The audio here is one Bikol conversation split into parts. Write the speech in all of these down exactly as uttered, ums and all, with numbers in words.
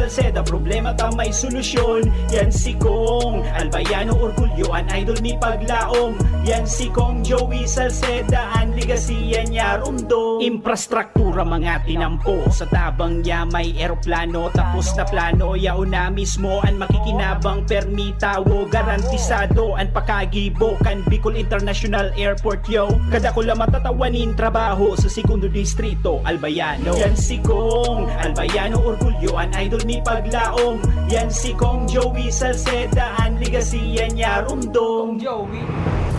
Salceda, problema ta may solusyon. Yan si Kong Albayano, orgulyo an idol mi paglaom. Yan si Kong Joey Salceda, an legacy yan niya rumdom. Infrastruktura mga tinampo, sa tabang niya may eroplano. Tapos na plano, yaon na mismo an makikinabang. Permi tawo, garantisado an pakagibo kan Bicol International Airport, yo. Kadakula matatawa nin trabaho sa segundo distrito, Albayano. Yan si Kong Albayano, orgulyo an idol mi paglaom. Yan si Kong Joey Salceda, an legacy yan niya rumdom. Kong Joey.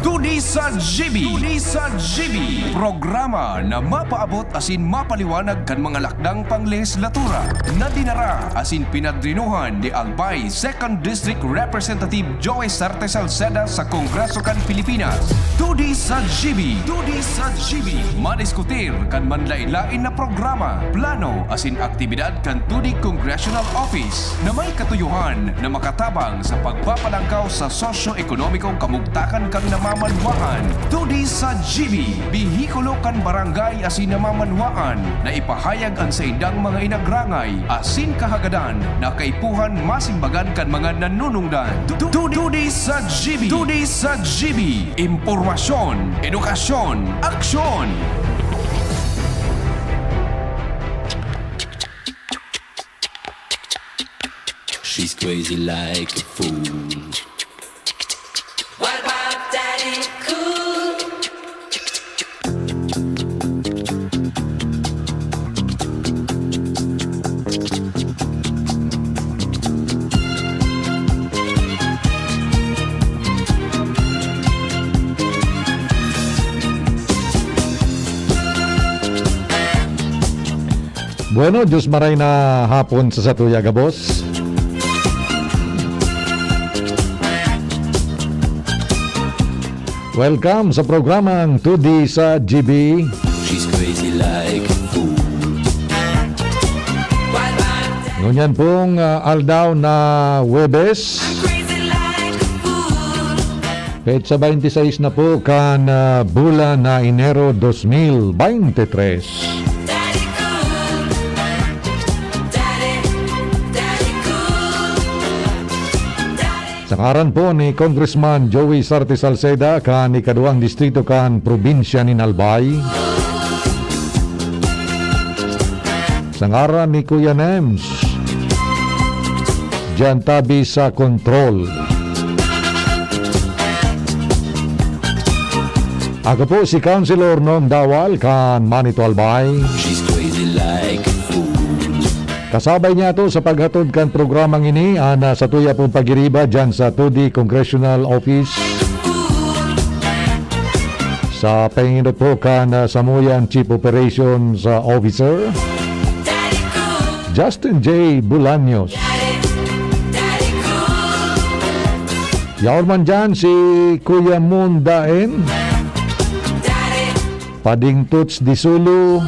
Tudi sa G B. Tudi sa G B. Programa na mapaabot asin mapaliwanag kan mga lakdang panglehislatura na dinara asin pinadrinuhan ni Albay Second District Representative Joey Sarte Salceda sa Kongreso kan Pilipinas. Tudi sa G B. Tudi sa G B. Madiskutir kan manlain-lain na programa, plano asin aktibidad kan Tudi Congressional Office na may katuyohan na makatabang sa pagpapalangkaw sa sosyo-ekonomikong kamugtakan kan namamanwaan. Tudi sa G B, behikulo kan barangay asin namamanwaan na ipahayag an saindang mga inagrangay asin kahagadan na kaipuhan masimbagan kan mga nanunungdan. Tu-, tu-, Tudi sa G B, Tudi sa G B, impormasyon, edukasyon, aksyon. She's crazy like a fool. What about Daddy Cool? Bueno, Diyos maray na hapon sa satuya gabos. Welcome sa programang Tudi sa G B. She's crazy like a fool. Ngunyan pong, ah, aldaw na Huwebes. Petsa twenty-six na po kan, ah, bulan na Enero dos mil veintitrés. Sa ngaran po ni Congressman Joey Sarte Salceda kan ikaduwang distrito kan probinsya nin Albay. Sa ngaran ni Kuya Nems, diyan tabi sa kontrol. Ako po si Councilor Nong Dawal kan Manito Albay. She's crazy like a fool. Kasabay niya to sa paghatod kan programang ini, an, ah, satuya pong pagiriba diyan sa Tudi Congressional Office. Sa pangingin po kan, ah, samuyan Chief Operations, ah, Officer, Justin J Bolaños. Yaon man dyan si Kuya Moon Daen, Pading Toots Disulo,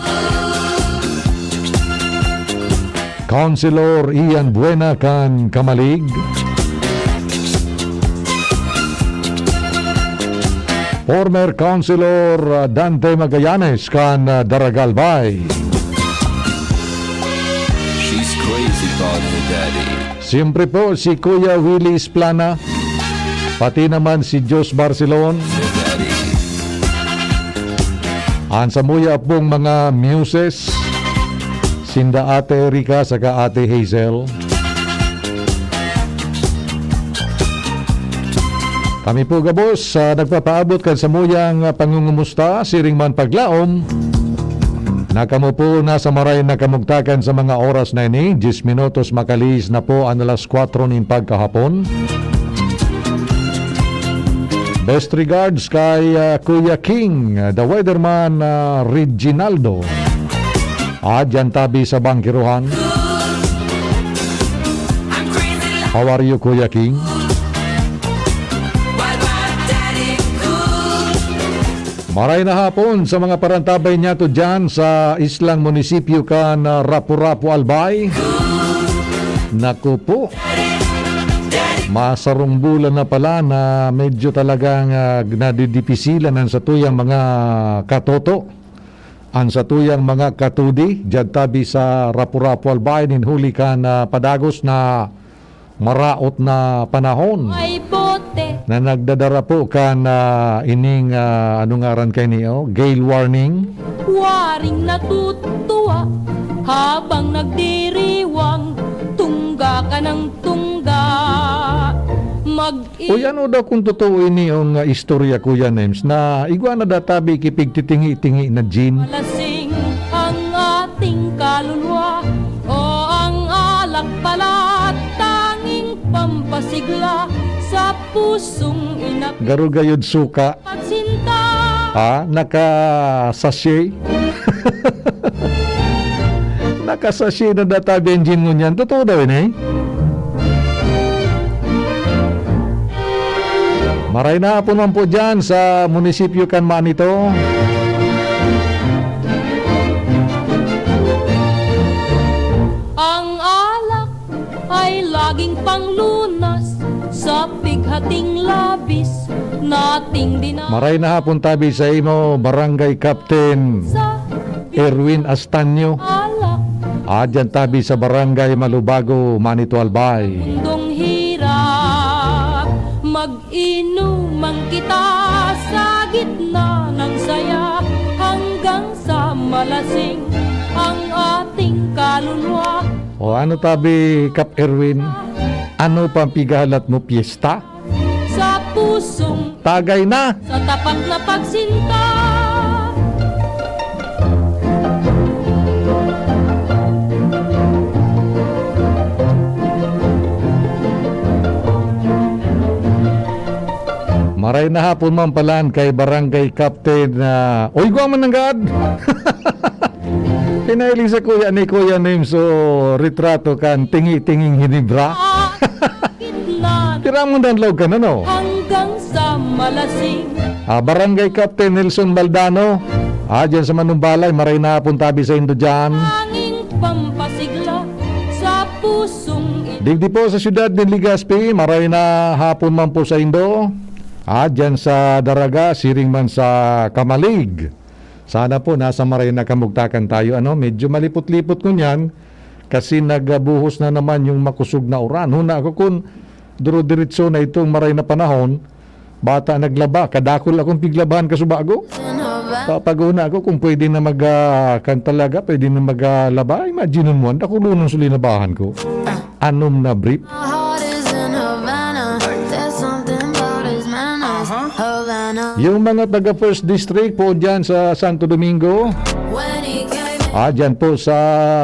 Councilor Ian Buena kan Camalig, former Councilor, ah, Dante Magallanes kan, ah, Daraga Albay. She's crazy about her daddy. Siyempre po, si Kuya Willie Esplana, pati naman si Jos Barcelon. An samuya pong mga muses, sinda Ate Erica saka Ate Hazel. Kami po gabos, ah, nagpapaabot kan samuyang, ah, pangungumusta, siring man paglaom, na kamo po nasa maray na kamugtakan sa mga oras na ini, diyes minutos makalihis na po an alas kwatro nin pagkahapon. Best regards kay, ah, Kuya King, ah, the weatherman, ah, Reginaldo. Ah, diyan tabi sa bangkiruhan. How are you, Kuya King? Maray na hapon sa mga parantabay niyato dyan sa islang munisipyo kan, ah, Rapu-Rapu, Albay. Naku po. Masarong bulan na pala na medyo talagang, ah, nadidipisilan ang satuyang mga katoto. An satuyang mga katudi, diyan tabi sa Rapu-Rapu Albay, nin huli kan, ah, padagos na maraot na panahon Ay bote. Na nagdadara po kan, ah, ining, ah, ano ngaran kaini, oh? Gale warning. Waring natutuwa habang nagdiriwang, tungga ka ng tungga. Mag- Uy, ano daw kung totoo ini yung, ah, istorya, Kuya Nems, na igwa na databi kipigtitingi-tingi na gin? Malasing ang ating kaluluwa, o ang alak pala, tanging pampasigla sa pusong inap- Garo gayod suka. Pagsinta. Ha? Naka-sachet? Naka-sachet na databi ang gin ngunyan. Totoo daw ini? Maray na hapon man po dyan sa munisipyo kan Manito. Ang alak ay laging panglunas sa pighating labis nating dina- Maray na hapon tabi sa imo, Barangay Captain sa Erwin Astaño. Alak. Adyan tabi sa Barangay Malubago, Manito Albay. Mundong hirap, mag-inuman kita sa gitna ng saya hanggang sa malasing ang ating kaluluwa. O ano tabi, Kap Erwin? Ano pang pigahalat mo, piyesta? Sa pusong Tagay na! Sa tapat na pagsinta. Maray na hapon man palan kay Barangay Captain, ah, oy, gwa man nanggad! Pinahiling sa kuya ni Kuya Nims, o, retrato kan tingi-tinging hinibra. Gitna. Tira mo danlaw ka na, no? Hanggang sa malasing. Ah, Barangay Captain Nelson Baldano. Ah, dyan sa Manumbalay, maray na hapon tabi sa indo dyan. Tanging pampasigla sa pusong i- Digdi po sa siyudad ni Legazpi, maray na hapon man po sa indo. Ah, dyan sa Daraga, siring man sa Camalig. Sana po nasa maray na kamugtakan tayo, ano? Medyo malipot-lipot ngunyan kasi nagbuhos na naman yung makusog na uran. Huna ako kun duro-diretso na itong maray na panahon, bata naglaba, kadakul akong piglabahan kasubago. Papaguna ako kung pwede na mag, ah, kan talaga, pwede na maglaba. Imagine mo, ang dakulonon sa linabahan ko. Anom na brief. My heart is in Havana. There's something about his manners. Havana. Yung mga taga First District po dyan sa Santo Domingo. When he came Ah, dyan po sa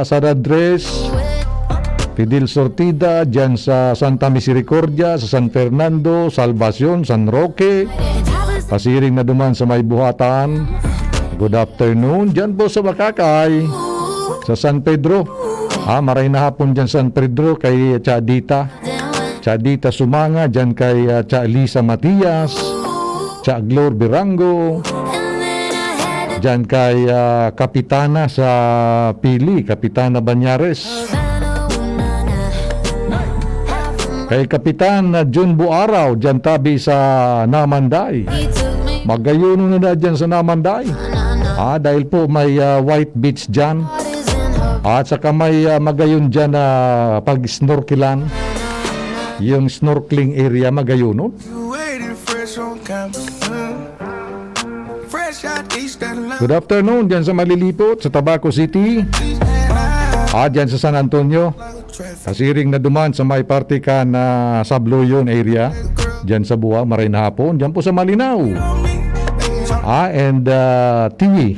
San Andres, Fidel Sortida, dyan sa Santa Misericordia, sa San Fernando, Salvacion, San Roque, pasiring na duman sa may Buhatan. Good afternoon. Dyan po sa Makakay, sa San Pedro. Ah, maray na hapon dyan San Pedro kay Cha Dita. Cha Dita Sumanga, dyan kay, ah, Cha Lisa Matias, Cha Glor Birango, dyan kay, ah, Kapitana sa Pili, Kapitana Banyares. Kay Kapitan, ah, Jun Buaraw, dyan tabi sa Namanday. Magayon na na dyan sa Namanday. Ah, dahil po may, ah, White Beach dyan. At saka may, ah, magayon dyan na pag-snorkelan. Yung snorkeling area, magayonon. Good afternoon dyan sa Malilipot, sa Tabaco City. Ah, dyan sa San Antonio. Kasiring na duman sa may parte kan Sabloyon area. Diyan sa Buwang, maray na hapon. Diyan po sa Malinao. Ah, and, ah, Tiwi.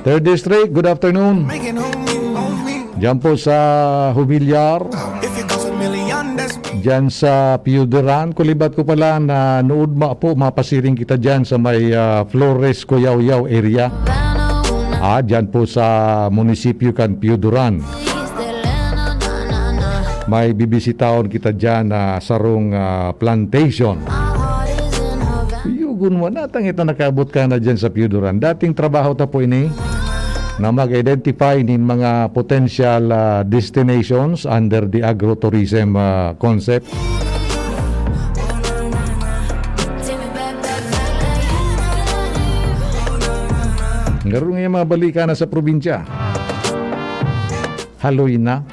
Third District, good afternoon. Diyan po sa Humillar. Diyan sa Piuderan, kulibat ko pala na nuod ma po, mapasiring kita diyan sa may, ah, Flores, Cuyao-Yao area. Ah, diyan po sa munisipyo kan Piuderan. May bibisitahon kita diyan na sarong, ah, plantation. Yugon mo, natangit na nakabot ka na diyan sa Piuderan. Dating trabaho ta po ini na mag-identify nin mga potential, ah, destinations under the agrotourism, ah, concept. Garo nga mabalikan na sa probinsya. Haloy na.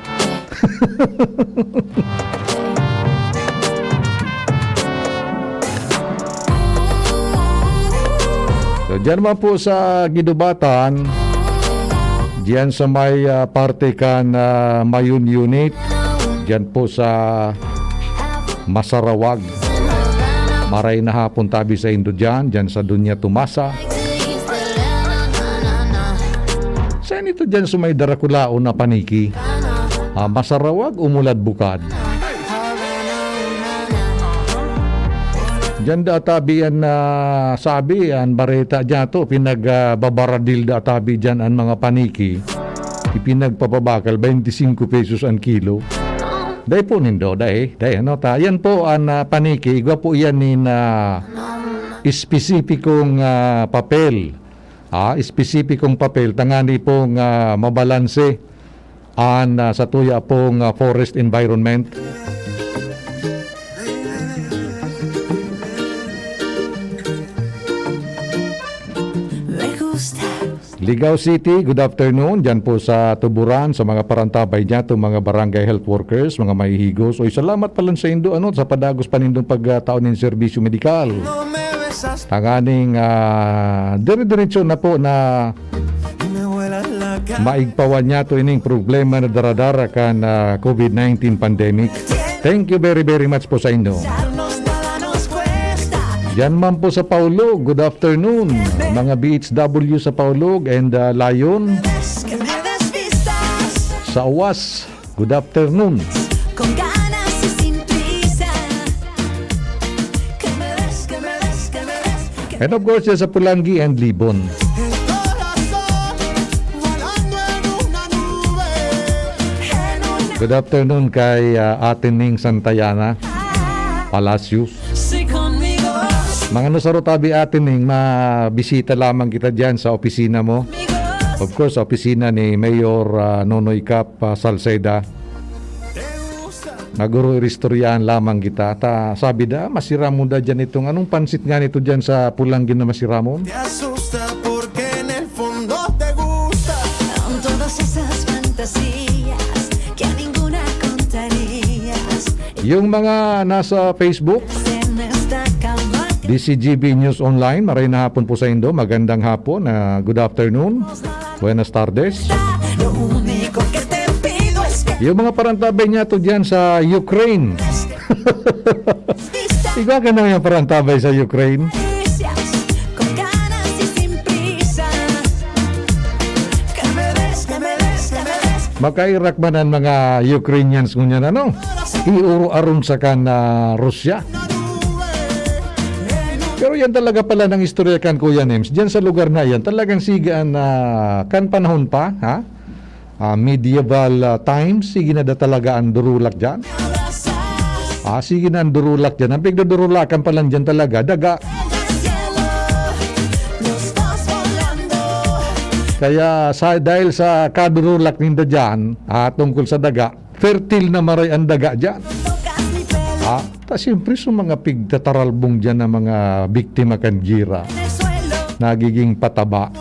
So, diyan naman po sa Guidobatan, diyan sa may, ah, parte kan, ah, Mayon Unit, diyan po sa Masarawag. Maray na hapon tabi saindo diyan, diyan sa Doña Tomasa. Saan ito diyan sa may darakulaon na paniki? Ah, Masarawag o Mulad Bukad? Diyan da tabi an, ah, sabi, an bareta diyan to, pinag, ah, babaradil da tabi diyan an mga paniki. Ipinagpapabakal, twenty-five pesos an kilo. Dai po nindo, dai, dai, ano ta. Yan po an, ah, paniki, igwa po yan nin, ah, espesipikong, ah, papel. Ah, espesipikong papel, tangani pong, ah, mabalanse an, ah, sa tuya pong, ah, forest environment. Me gusta. Ligao City, good afternoon. Diyan po sa Tuburan, sa mga parantabay niya, itong mga barangay health workers, mga mahihigos. Oy, salamat pala sa indo, ano, sa padagos pa nindong pagtao nin serbisyo medikal. Tanganing, ah, dire-diretso na po na maigpawan niya to ining problema na daradara kan, ah, covid nineteen pandemic. Thank you very, very much po sa indo. Diyan man po sa Paulog, good afternoon. Mga B H W sa Paulog and, ah, Layon. Sa Uwas, good afternoon. And of course, diyan sa Pulanggi and Libon. Good afternoon kay, ah, Ate Ning Santayana Palacios. Mga nusaro tabi, Ate Ning, mabisita lamang kita diyan sa opisina mo. Of course, sa opisina ni Mayor, ah, Nonoy Cap, ah, Salceda. Naguro iristoryahan lamang kita. Ta, sabi da, masiramon da diyan itong, anong pansit nga nito diyan sa Pulanggi na masiramon? Te asusta porque en el fondo te gusta. Con todas esas fantasías que a ninguna contarías. Yung mga nasa Facebook, D C G B News Online, maray na hapon po sa indo. Magandang hapon, ah, good afternoon. Buenas tardes. Lo único que te pido es que Yung mga parantabay niya to diyan sa Ukraine. Igwa ka na yung parantabay sa Ukraine. Con ganas y sin prisa. Que me des, que me des, que me des. Makairak man ang mga Ukrainians ngunyan, ano? Iuro aron sa kan, ah, Rusya. Pero yan talaga pala ng istorya kan Kuya Nems. Diyan sa lugar na yan, talagang siga na kan panahon pa, ha? Ah, medieval, ah, times, sige na da talaga ang durulak diyan. Ah, sige na ang durulak diyan. Ang pigdudurulakan pa lang diyan talaga, daga. Kaya sa, dahil sa kadurulak ninda diyan, ah, tungkol sa daga, fertile na maray ang daga diyan. Ah, ta siyempre sa mga pigtataralbong diyan na mga biktima kan gira, nagiging pataba.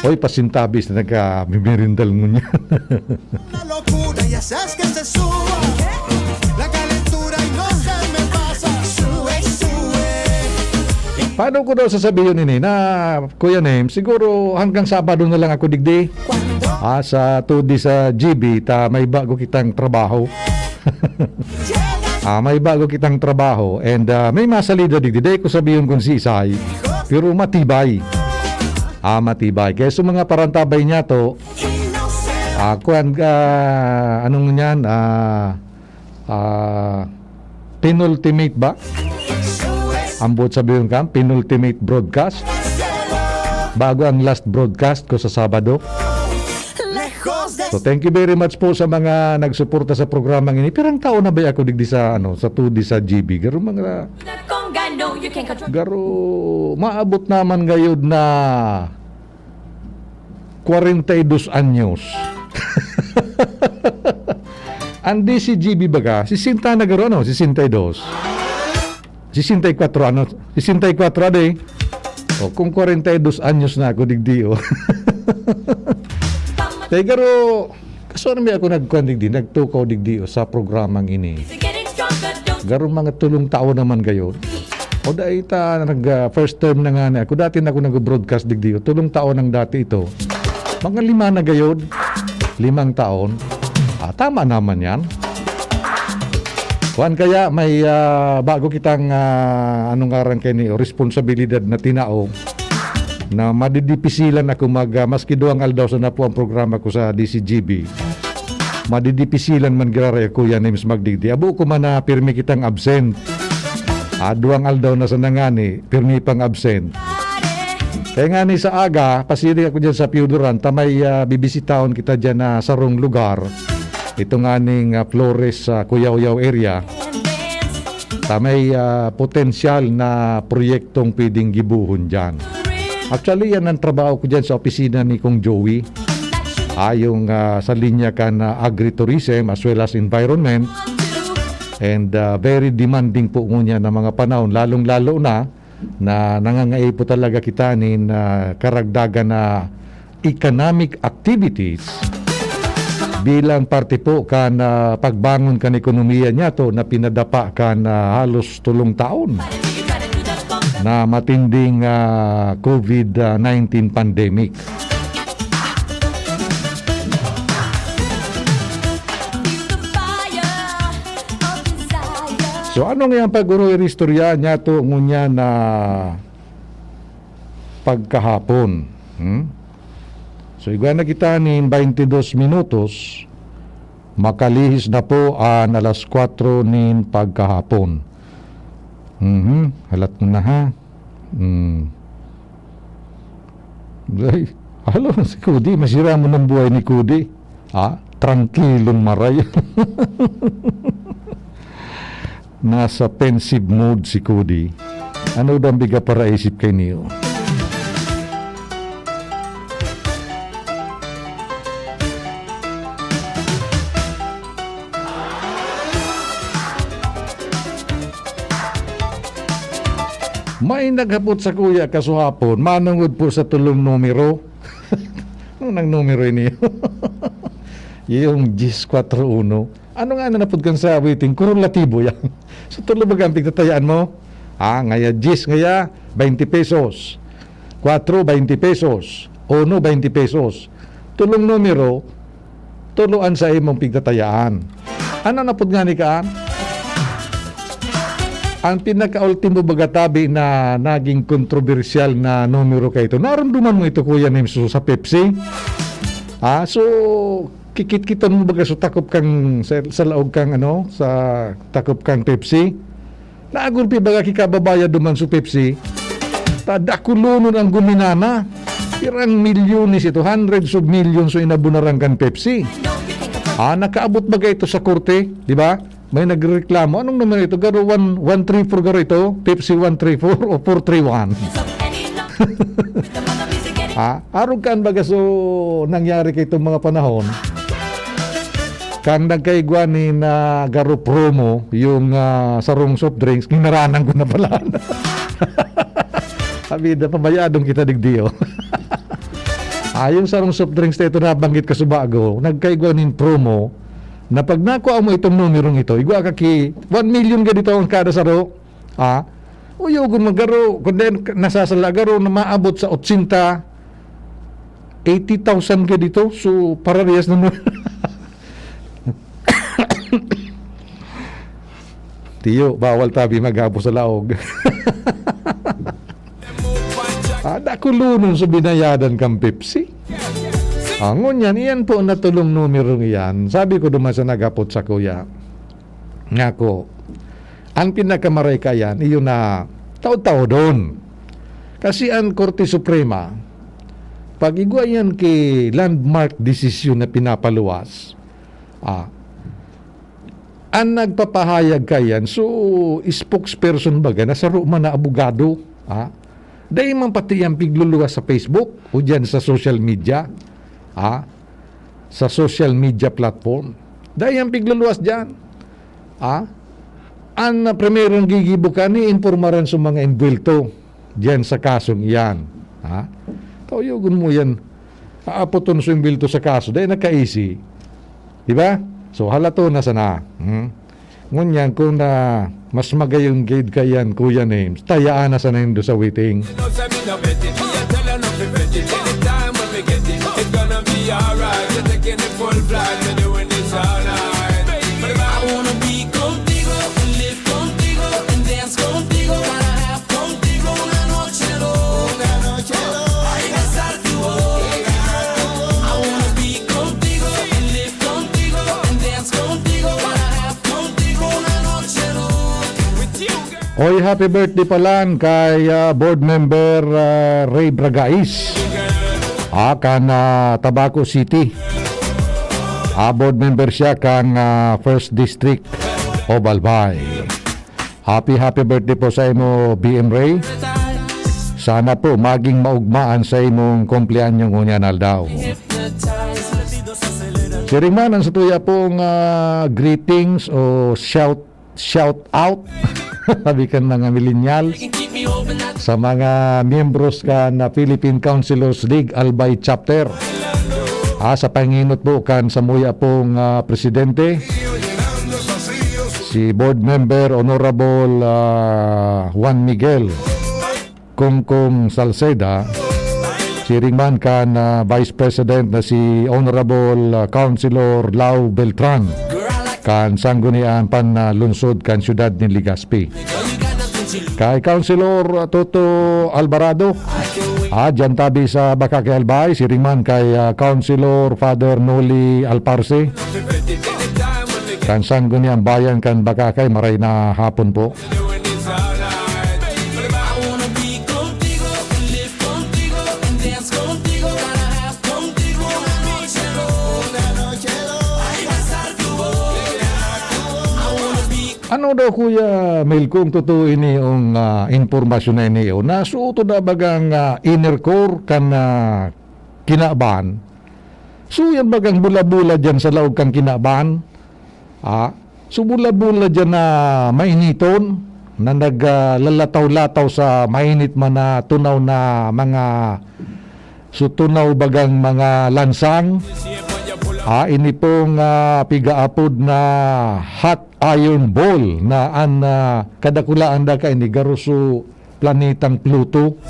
Hoy, pasintabi sa nagkamimirindal ngunyan. Una locura, ya sabes que se suba la calentura y no se me pasa. Sube, sube. Paano ko daw sasabihin ini na, Kuya Nem, siguro hanggang Sabado na lang ako digdi. Ah, sa two D sa G B, ta may bago kitang trabaho. Ah, may bago kitang trabaho and, ah, may masalida digdi. Dai ko sabihon kung siisay, pero matibay. Ah, matibay. Kaya sa mga parantabay niya to, ah, kuwan, ah, anong yan? Ah, ah, penultimate ba? Ang buot sabihon ka, penultimate broadcast. Bago ang last broadcast ko sa Sabado. So, thank you very much po sa mga nagsuporta sa programang ini. Pirang taon na ba ako digdi sa, ano, sa two D sa G B? Garo mga Garo, maabot naman gayod na kwarenta y dos anyos. Ang D C G B baga, sesenta na garo, ano? Sesenta y dos. Sesenta y kuwatro, ano? Sesenta y kuwatro, ade. O, kung kwarenta y dos anyos na ako, digdi, o. Tay, garo, kaso ano, may ako nagkuhan digdi, nagtukaw digdi, o, sa programang ini. Garo mga tulong taon naman gayon. O, dai ta, nag, ah, first term na nga na ako. Dati na ako nag-broadcast digdi, o. Tulong taon ang dati ito. Mga lima na gayon. Limang taon. Ah, tama naman yan. Kuan kaya may, ah, bago kitang, ah, anong ngaran kay ni, responsibilidad na tinao na madidipisilan ako mag, ah, maski duwang aldaw sa napo ang programa ko sa D C G B. Madidipisilan man giraray ako yan, Ims Magdigdi. Abo ko man na pirmi kitang absent. Ah, duwang aldaw na sa nangani, pirmi pang absent. Kaya nga ni sa aga, pasiri ako dyan sa Piyuduran, ta may, ah, bibisitahon kita dyan na sarong lugar. Ito nga ning, ah, Flores, sa Cuyao-Yao area. Ta may, ah, potensyal na proyektong pwedeng gibuhon dyan. Actually, yan ang trabaho ko dyan sa opisina ni Kong Joey. Ah, yung, ah, sa linya kan, ah, agritourism as well as environment. And, ah, very demanding po ngunyan na mga panahon, lalong-lalo na na nangangaipo talaga kita nin, ah, karagdagan na economic activities bilang parte po kan, ah, pagbangon kan ekonomiya niyato na pinadapa kan, ah, halos tolong taon na matinding, ah, covid nineteen pandemic. So, ano nga ang pag-oroy-istorya niyato ngunyan na pagkahapon? Hmm? So, igwa na kita nin baintidos minutos, makalihis na po an alas kwatro nin pagkahapon. Mhm, halat mo na, ha? Hmm. Ay, alo, si Cody, masira mo ng buhay ni Cody. Ah, trangkilong maray. Nasa pensive mode si Cody. Ano daw ang biga paraisip kay Neo? May naghapot sa kuya kasuhapon, manungod po sa tulong numero. Ano nang numero ini? Yung diyes kwatro uno. Ano nga na napod kan sa waiting? Kurulatibo yan. So, tulo ba ang pigtatayaan mo? Ah, ngaya diyes, ngaya, baynte pesos. Kwatro, baynte pesos. Uno, baynte pesos. Tulong numero, tulo an sa imong pigtatayaan. Ano napod nga ni kaan? Ang pinakaultimo baga tabi na naging kontrobersyal na numero kaito. Narumduman mo ito, Kuya Nemso, sa Pepsi? Ah, so, kikit-kitan mo baga sa takop kang, sa, sa laog kang, ano, sa takop kang Pepsi? Nagulpi baga ki kababayad duman sa Pepsi? Ta dakulonon ang guminana. Pirang milyones ito, hundreds of millions so inabunaran kan Pepsi. Ah, nakaabot baga ito sa korte, di ba? May nagreklamo. Anong numero ito? Garo one, one three four garo ito? Pepsi one three four o four three one? Ha? Arog kan baga so nangyari kay itong mga panahon. Kan nagkaigwa ni na garo promo, yung, ah, sarong soft drinks, ginaranan ko na pala. Sabi na, pabayadong kita digdi, oh. Ah, yung sarong soft drinks na ito nabanggit ko sa bago, nagkaigwa nin promo, na pag nakuha mo itong numerong ito, igwa ka ki one million ka dito ang kada saro. Ah, uyo, kung magaro, kung din nasasala garo na maabot sa otsenta, eighty thousand ka dito, so parehas na nun. Tiyo, bawal tabi mag-abo sa laog. Ah, dakulonon sa binayadan kang Pepsi. Ah, ngunyan, iyan po na tulong numerong iyan. Sabi ko duman sa naghapot sa kuya, ngako, ang pinakamaray kayan, iyon na taod-taodon. Kasi ang Korte Suprema, pag igwa yan ki landmark desisyon na pinapaluwas, ah, ang nagpapahayag kayan, so, spokesperson baga, na saro man na abogado, ah, dai man pati yan pigluluwas sa Facebook o diyan sa social media, ah, sa social media platform. Dai yan pigluluwas diyan. Ah, ang, ah, primerong gigibo ka ni impormaran sa mga envuelto. diyan sa kasong iyan. Ha? Tauyogon mo yan. Aapoton sa imbelto sa kaso, dai nakaisi. Di ba? So, halato na sana. Hmm? Ngunyan, kung na mas magayon gid kaiyan, Kuya Names, tayaan na sana nindo sa waiting. I wanna be contigo and live contigo and dance contigo. Wanna have contigo una noche loca. Ay, gozar tu boca. I wanna be contigo and live contigo and dance contigo. Wanna have contigo una noche loca. With you, girl. Oy, happy birthday palan kay, ah, board member, ah, Ray Bragais. Ah, kan, ah, Tabaco City. Ah, board member siya kan, ah, First District of Albay. Happy, happy birthday po sa imo, B M Ray. Sana po maging maugmaan sa imong kumpleanyo ngunyan aldaw. Siring man an satuya pong, ah, greetings o shout, shout out, sabi kan mga millennials, sa mga miyembros kan Philippine Councilors League Albay Chapter. Ah, sa panginot po kan samuya pong, ah, presidente, si Board Member Honorable, ah, Juan Miguel Kongkong Salceda, siring man kan, ah, Vice President na si Honorable, ah, Councilor Lau Beltran, kan Sangguniang Panlungsod kan siyudad nin Legazpi. Kay Councilor Toto Alvarado, ah, diyan tabi sa Bacacay, Albay, siring man kay, ah, Councilor Father Noli Alparse, kan Sangguniang Bayan kan Bacacay, maray na hapon po. I wanna be contigo, live contigo, and dance contigo. Wanna have contigo una noche loca. Ay, gozar tu boca. I wanna be Ano daw, Kuya Mel, kung totoo ini yung, ah, impormasyon na ini, oh, nasuot na bagang, ah, inner core kan, ah, kinaban? So, yan bagang bula-bula dyan sa laog kan kinaban? Ah, so bula-bula dyan na mainiton, na nag, ah, lalataw-lataw sa mainit man na tunaw na mga, so tunaw bagang mga lansang. Ah, ini pong, ah, pigaapod na hot iron ball na an, ah, kadakulaan da kaini garo so planetang Pluto.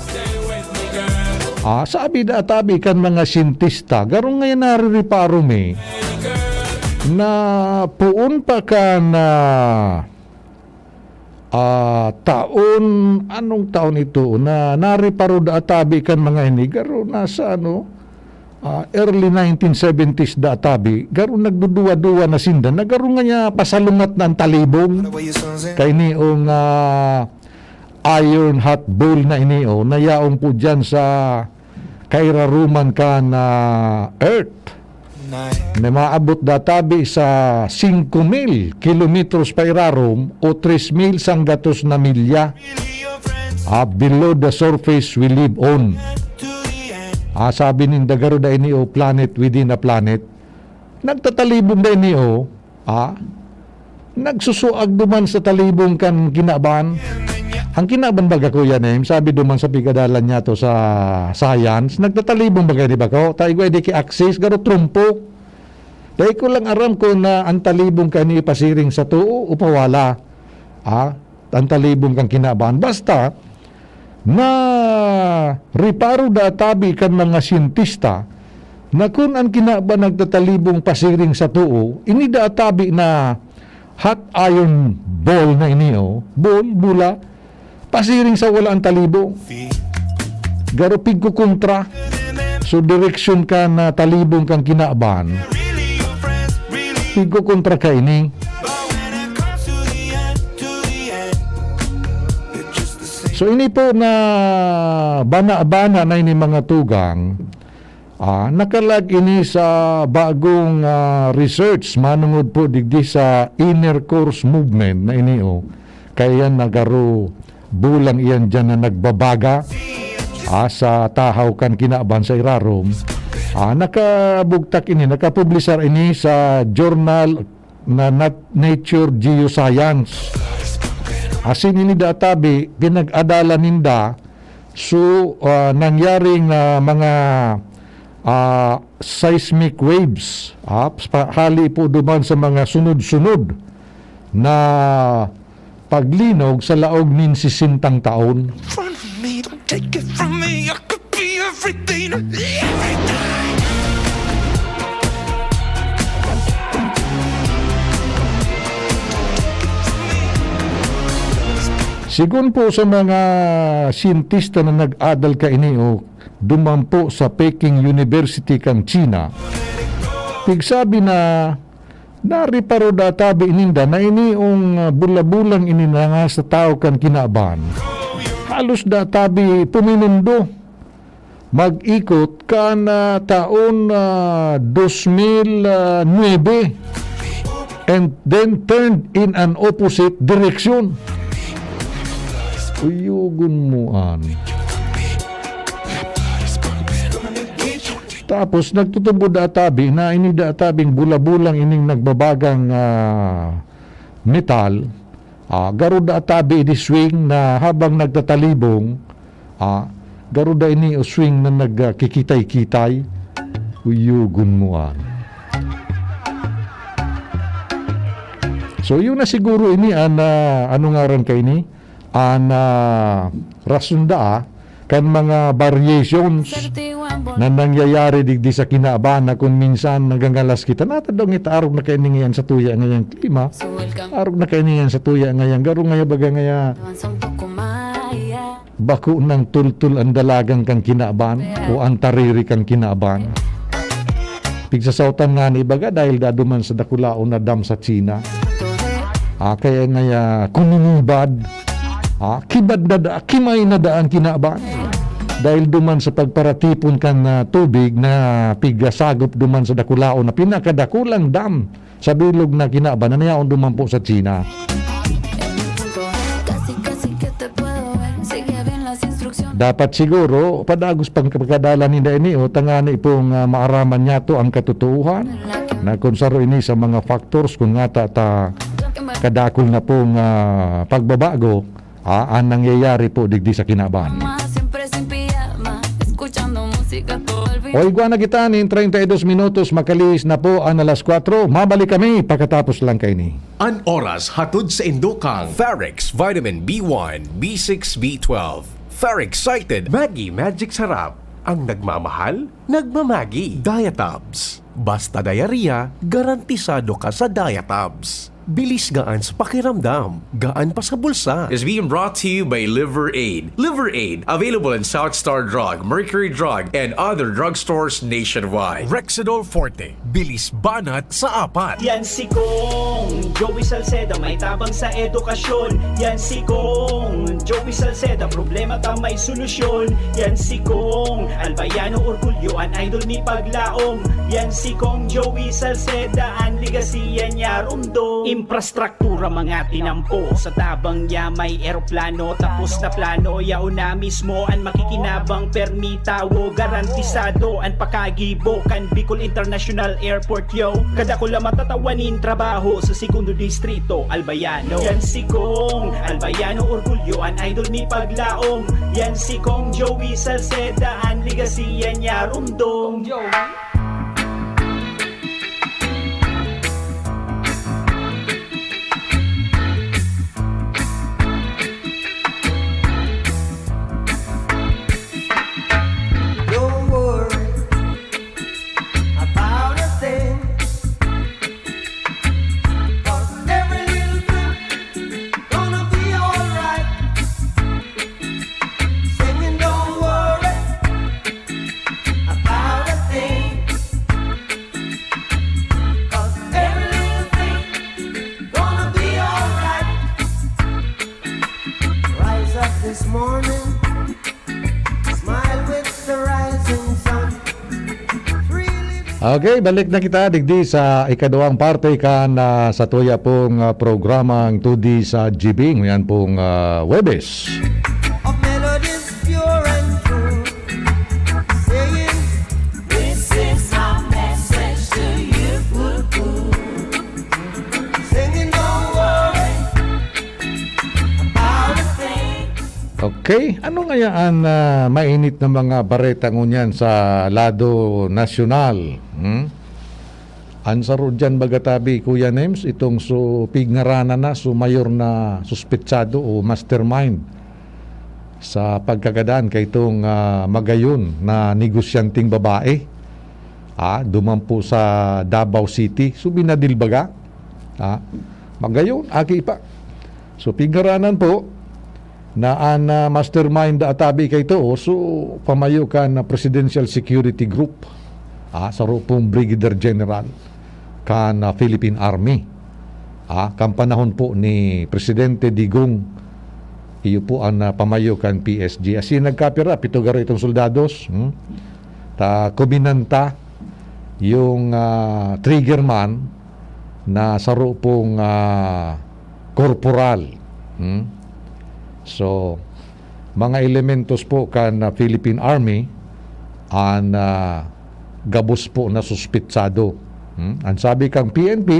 Ah, sabi da tabi kan mga siyentista, garo ngayon naririparo mi na poon pa kan, ah, ah, taon, anong taon ito, na nariparo da tabi kan mga ini, garo nasa ano, ah, early nineteen seventies da tabi, garo nagduduwa-duwa na sinda, na garo nga niya pasalungat na an talibong. Kaini ong, ah, iron hot ball na ini, oh, na yaon po dyan sa kairaruman kan, ah, Earth, na maabot da tabi sa singko mil kilometros pa irarom o tres mil sanggatos na milya, ah, below the surface we live on. Ah, sabi ninda, garo da ini, oh, planet within a planet. Nagtatalibong da ini, oh. Ah, nagsusuag duman sa talibong kan kinaban. Ang kinaban baga, Kuya Names, sabi duman sa pigadalan niya to sa science, nagtatalibong baga ini bako? Ta igwa di ki axis, garo trumpok. Dai ko lang aram kung na ang talibong kani pasiring sa too o pawala. Ah, ang talibong kan kinaban. Basta, na riparo da tabi kan mga siyentista na kun an kinaban nagtatalibong pasiring sa too, ini da tabi na hot iron ball na ini, oh, ball, bula, pasiring sa wala ang talibong. Garo pigkukontra. So, direksyon ka na talibong kang kinaban. Pigkukontra ka ini. So, ini po na bana-bana na ini, mga tugang, ah, nakalag ini sa bagong, ah, research manungod po digdi sa inner cores movement na ini, oh. Kaya yan nagaro bulang iyan dyan na nagbabaga, ah, sa tahaw kan kinaban sa irarom. Ah, nakabugtak ini, nakapublisar ini sa journal na Nat-, Nature Geoscience. Asin ini da tabi, pinag-adalan ninda So, ah, nangyaring, ah, mga, ah, seismic waves, ah, pa-, hali po duman sa mga sunod-sunod na paglinog sa laog nin sesentang taon. Front of me, don't take it from me. I could be everything, everything. Sigon po sa mga siyentista na nag-adal kaini o duman po sa Peking University kan China, pigsabi na nariparo da tabi ninda na iniong, ah, bula-bulang ini na nga sa tawo kan kinaban. Halos da tabi puminundo, mag-ikot kan, ah, taon, ah, dos mil nuebe, and then turned in an opposite direction. Uyogon mo an. Tapos nagtutubo da tabi na ini da tabing bula-bulang ining nagbabagang, ah, metal. Ah, garo da tabi ini swing na habang nagtatalibong, ah, garo da ini o swing na nagkikitay-kitay. Uyogon mo an. So, yun na siguro ini an, ah, ano ngaran kaini? An, ah, rason daa kan mga variations na nangyayari digdi sa kinaban na kun minsan nagangalas kita. Natadong ita, arog na kaini ngayan sa tuya ngayang klima. Arog na kaini ngayan sa tuya ngayang garo ngaya baga ngaya bako nang tultol an dalagan kan kinaban o an tariri kan kinaban. Pigsasautan ngani baga dahil da duman sa dakulaon na dam sa China. Ah, kaya ngaya kuminibad. Ah, kibad na da, kimay na da an kinaban. Dahil duman sa pagparatipon kan, ah, tubig na pigasagop duman sa dakulaon na pinakadakulang dam sa bilog na kinaban na nayaon duman po sa China. Dapat siguro, padagos pang pagkadala ninda ini, o, tangani pong, ah, maaraman niyato ang katotoohan na kung saro ini sa mga factors kung ngata ta kadakul na pong, ah, pagbabago, ah, an nangyayari po digdi sa kinaban. O, igwa na kita nin treinta y dos minutos, makalihis na po an alas kwatro. Mabalik kami pakatapos lang kaini. An oras hatod saindo kan Ferrex Vitamin B one, B six, B twelve. Ferrex Excited. Maggi Magic Sarap. Ang nagmamahal, nagmamagi. Diatabs. Basta diarrhea, garantisado ka sa Diatabs. Bilis gaan sa pakiramdam, gaan pa sa bulsa. Is being brought to you by Liver Aid. Liver Aid, available in South Star Drug, Mercury Drug, and other drugstores nationwide. Rexidol Forte, bilis banat sa apat. Yan si Kong Joey Salceda, may tabang sa edukasyon. Yan si Kong Joey Salceda, problema ta may solusyon. Yan si Kong Albayano Orgulyo, an idol ni paglaom. Yan si Kong Joey Salceda, an legacy yan niya rumdom. Infrastruktura mga tinampo, sa tabang niya may eroplano. Tapos na plano, yaon na mismo an makikinabang, permi tawo, garantisado an pakagibo kan Bicol International Airport, yo. Kadakula matatawa nin trabaho sa segundo distrito, Albayano. Yan si Kong Albayano Orgulyo, an idol ni paglaom. Yan si Kong Joey Salceda, an legacy yan niya rumdom. Kong Joey. Don't worry about a thing, 'cause every little thing gonna be alright. Singing, don't worry about a thing, 'cause every little thing gonna be alright. Rise up this morning, smile with the rising sun. Freely. Okay, balik na kita digdi sa ikaduwang parte kan, ah, sa tuya pong, ah, programang Two D sa G B, ngayon pong, ah, Huwebes. Of melodies pure and true, saying, "This is our message to you." Singing, don't worry about a thing. Okay. Okay, ano ngaya an, ah, mainit na mga bareta ngunyan sa lado nasyonal? Hmm? An saro diyan, baga tabi, Kuya Nems, itong su-, pigngaranan na, su mayor na suspetsado o mastermind sa pagkagadan kaitong, ah, magayon na negosyanteng babae. Ah, duman po sa Davao City. So, binadil baga. Ah, magayon, aki pa. So, pigngaranan po, na an, ah, mastermind da tabi kaito, so, pamayo kan, ah, Presidential Security Group, ah, saro pong Brigadier General kan, ah, Philippine Army. Ah, kan panahon po ni Presidente Digong, iyo po an, ah, pamayo kan P S G. Asin nagkapira, pito garo itong soldados, hmm? Ta kuminanta yung, ah, trigger man na saro pong, ah, korporal. Hmm? So, mga elementos po kan, ah, Philippine Army an, ah, gabos po na suspitsado. Hmm? Ang sabi kang P N P,